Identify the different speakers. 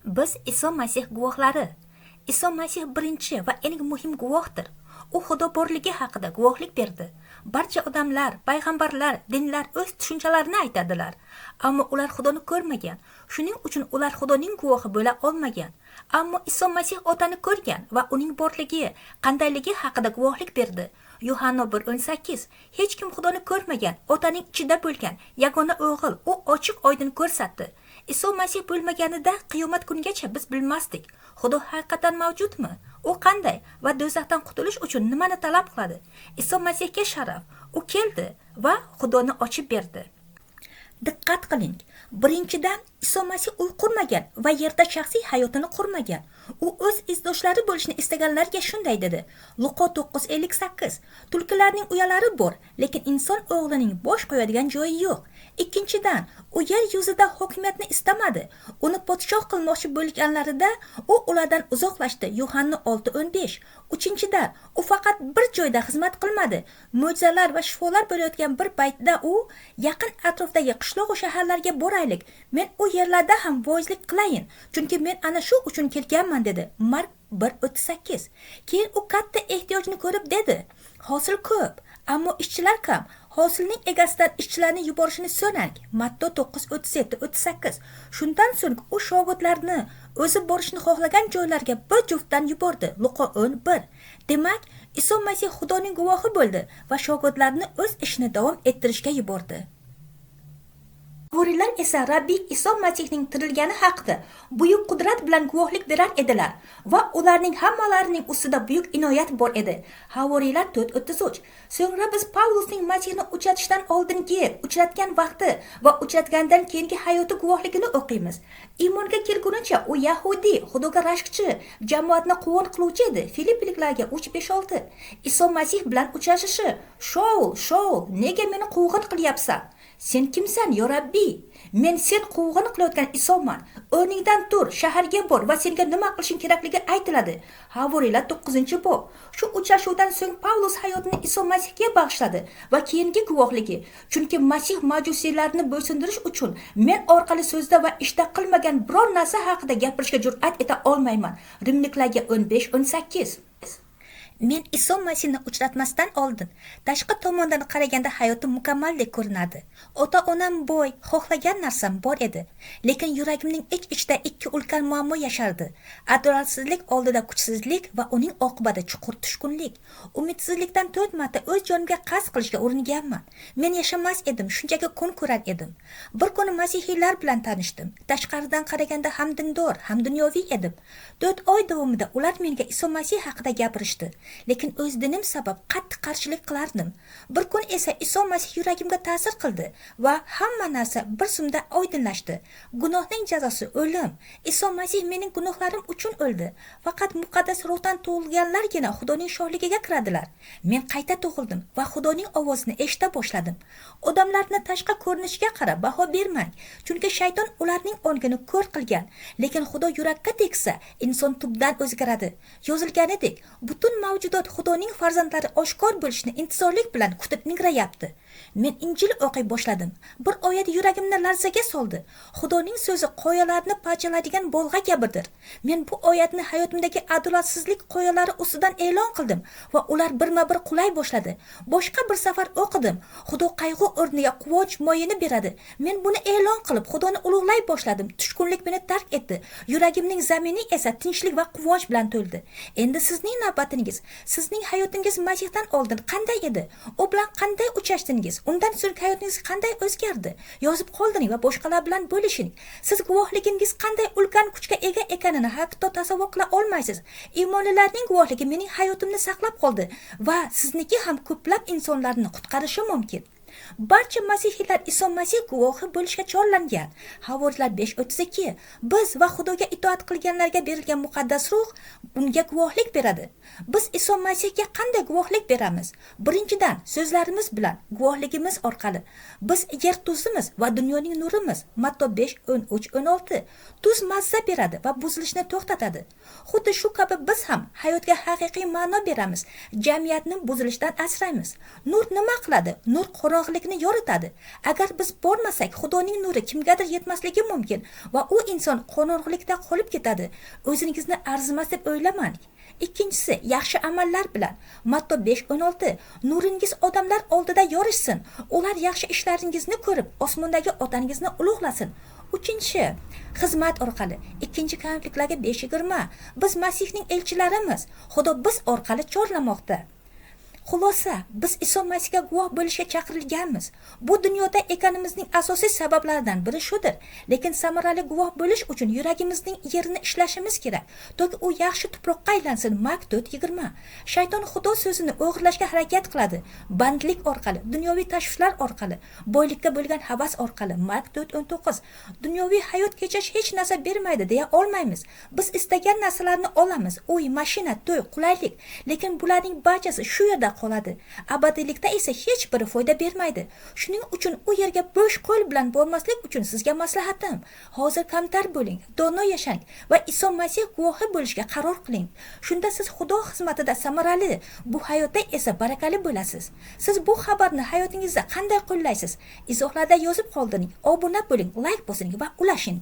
Speaker 1: Biz Iso Masih guvohlari. Iso Masih birinchi va eng muhim guvohdir. U Xudo borligi haqida guvohlik berdi. Barcha odamlar, payg'ambarlar, dinlar o'z tushunchalarini aytadilar. Ammo ular Xudoni ko'rmagan. Shuning uchun ular Xudoning guvohi bo'la olmagan. Ammo Iso Masih Otani ko'rgan va uning borligi, qandayligi haqida guvohlik berdi. Yuhanna 1:18. Hech kim Xudoni ko'rmagan, Otaning ichida bo'lgan yagona o'g'il u ochiq oydin ko'rsatdi. Iso Masih bo'lmaganida qiyomat kunigacha biz bilmasdik. Xudo haqiqatan mavjudmi? U qanday va do'zaxdan qutulish uchun nimani talab qiladi? Iso Masihga sharaf. U keldi va Xudoni ochib berdi. Diqqat qiling. Birinchidan, Iso Masih uy qurmagan va yerda shaxsiy hayotini qurmagan. U o'z izdoshlari bo'lishni istaganlarga shunday dedi. Luqo 9:58. Tulkilarning uyalari bor, lekin inson o'g'lining bosh qo'yadigan joyi yo'q. Ikkinchidan, u yer yuzida hokimiyatni istamadi. Uni podshoh qilmoqchi bo'lganlarida u ulardan uzoqlashdi. Yuhanna 6:15. Uchinchidan, u faqat bir joyda xizmat qilmadi. Mo'jizalar va shifolar bo'layotgan bir paytda u yaqin atrofdagi qishloq va shaharlarga boraylik. Men u yerlarda ham voizlik qilayin, chunki men ana shu uchun kelganman dedi. Mark 1:38. Keyin u katta ehtiyojni ko'rib dedi: Hosil ko'p, ammo ishchilar kam. Hosilning egasidan ishchilarni yuborishini so'rang. Matto 9:37-38. Shundan so'ng u shogirdlarni o'zi borishni xohlagan joylarga bir juftdan yubordi. Luqo 10:1. Demak, Iso Masih Xudoning guvohi bo'ldi va shogirdlarni o'z ishini davom ettirishga yubordi. Havorilar esa Rabbiy Iso Masihning tirilgani haqida buyuk qudrat bilan guvohlik berar edilar va ularning hammalarining ustida buyuk inoyat bor edi. Havoriylar 4:33. So'ngra biz Pavlusning Masihni uchratishdan oldingi, uchratgan vaqti va uchratgandan keyingi hayoti guvohligini o'qiymiz. Iymonga kelgunicha u yahudiy, Xudoga rashkchi, jamoatni quvg'in qiluvchi edi. Filipliklarga 3:5-6. Iso Masih bilan uchrashishi: Shoul, Shoul, nega meni quvg'in qilyapsan? Sen kimsan, yo Rabbiy? Men sen quvg'in qilayotgan Isoman. O'rningdan tur, shaharga bor va senga nima qilishing kerakligi aytiladi. Havoriylar 9-bob. Shu uchrashuvdan so'ng Pavlus hayotini Iso Masihga bag'ishladi va keyingi guvohligi: chunki Masih majusiylarni bo'ysundirish uchun men orqali so'zda va ishda qilmagan biror narsa haqida gapirishga jur'at eta olmayman. Rimliklarga 15:18. Men Iso Masihni uchratmasdan oldin tashqi tomondan qaraganda hayotim mukammaldek ko'rinardi. Ota-onam boy, xohlagan narsam bor edi. Lekin yuragimning ich-ichida ikki ulkan muammo yashardi. Adolatsizlik oldida kuchsizlik va uning oqibati chuqur tushkunlik. Umidsizlikdan 4 marta o'z jonimga qasd qilishga uringanman. Men yashamas edim, shunchaki kun ko'rar edim. Bir kuni masihiylar bilan tanishdim. Tashqaridan qaraganda ham dindor, ham dunyoviy edim. 4 oy davomida ular menga Iso Masih haqida gapirishdi. Lekin o'z dinim sabab qattiq qarshilik qilardim. Bir kun esa Iso Masih yuragimga ta'sir qildi va hamma narsa bir zumda oydinlashdi. Gunohning jazosi o'lim. Iso Masih mening gunohlarim uchun o'ldi. Faqat muqaddas ruhdan tug'ilganlargina Xudoning shohligiga kiradilar. Men qayta tug'ildim va Xudoning ovozini eshita boshladim. Odamlarni tashqi ko'rinishiga qarab baho bermang, chunki shayton ularning ongini ko'r qilgan. Lekin Xudo yurakka tegsa, inson tubdan o'zgaradi. Yozilganidek, butun mavjudot Xudoning farzandlari oshkor bo'lishini intizorlik bilan kutib ingrayapti. Men Injil o'qiy boshladim. Bir oyat yuragimni larzaga soldi. Xudoning so'zi qoyalarni parchalaydigan bolg'a kabidir. Men bu oyatni hayotimdagi adolatsizlik qoyalari ustidan e'lon qildim va ular birma-bir qulay boshladi. Boshqa bir safar o'qidim. Xudo qayg'u o'rniga quvonch moyini beradi. Men buni e'lon qilib, Xudoni ulug'lay boshladim. Tushkunlik meni tark etdi. Yuragimning zamini esa tinchlik va quvonch bilan to'ldi. Endi sizning navbatingiz. Sizning hayotingiz Masihdan oldin qanday edi? U bilan qanday uchrashdingiz? Undan so'ng hayotingiz qanday o'zgardi? Yozib qoldiring va boshqalar bilan bo'lishing. Siz guvohligingiz qanday ulkan kuchga ega ekanini hatto tasavvur qila olmaysiz. Iymonlilarning guvohligi mening hayotimni saqlab qoldi va sizniki ham ko'plab insonlarni qutqarishi mumkin. Barcha masihiylar Iso Masih guvohi bo'lishga chorlangan. Havoriylar 5:32. Biz va Xudoga itoat qilganlarga berilgan muqaddas ruh unga guvohlik beradi. Biz Iso Masihga qanday guvohlik beramiz? Birinchidan, so'zlarimiz bilan, guvohligimiz orqali. Biz yer tuzimiz va dunyoning nurimiz. Matto 5:13-16. Tuz mazza beradi va buzilishni to'xtatadi. Xuddi shu kabi biz ham hayotga haqiqiy ma'no beramiz. Jamiyatni buzilishdan asraymiz. Nur nima qiladi? Nur qorong'ilikni qorong'ilikni yoritadi. Agar biz bormasak, Xudoning nuri kimgadir yetmasligi mumkin va u inson qorong'ilikda qolib ketadi. O'zingizni arzimas deb o'ylamang. Ikkinchisi, yaxshi amallar bilan. Matto 5:16. Nuringiz odamlar oldida yorishsin. Ular yaxshi ishlaringizni ko'rib, osmondagi otangizni ulug'lasin. Uchinchi, xizmat orqali. 2 Korinfliklarga 5:20. Biz Masihning elchilarimiz. Xudo biz orqali chorlamoqda. Xulosa, biz Iso Masihga guvoh bo'lishga chaqirilganmiz. Bu dunyoda ekanimizning asosiy sabablaridan biri shudir. Lekin samarali guvoh bo'lish uchun yuragimizning yerini ishlashimiz kerak, toki u yaxshi tuproqqa aylansin. Mark 4:20. Shayton Xudo so'zini o'g'irlashga harakat qiladi. Bandlik orqali, dunyoviy tashvishlar orqali, boylikka bo'lgan havas orqali. Mark 4:19. Dunyoviy hayot kechish hech narsa bermaydi deya olmaymiz. Biz istagan narsalarni olamiz. Uy, mashina, to'y, qulaylik. Lekin bularning barchasi shu yerda qoladi. Abadiylikda esa hech biri foyda bermaydi. Shuning uchun u yerga bo'sh qo'l bilan bormaslik uchun sizga maslahatim: hozir kamtar bo'ling, dono yashang va Iso Masih guvohi bo'lishga qaror qiling. Shunda siz Xudo xizmatida samarali, bu hayotda esa barakali bo'lasiz. Siz bu xabarni hayotingizda qanday qo'llaysiz? Izohlarda yozib qoldiring. Obuna bo'ling, layk bosing va ulashing.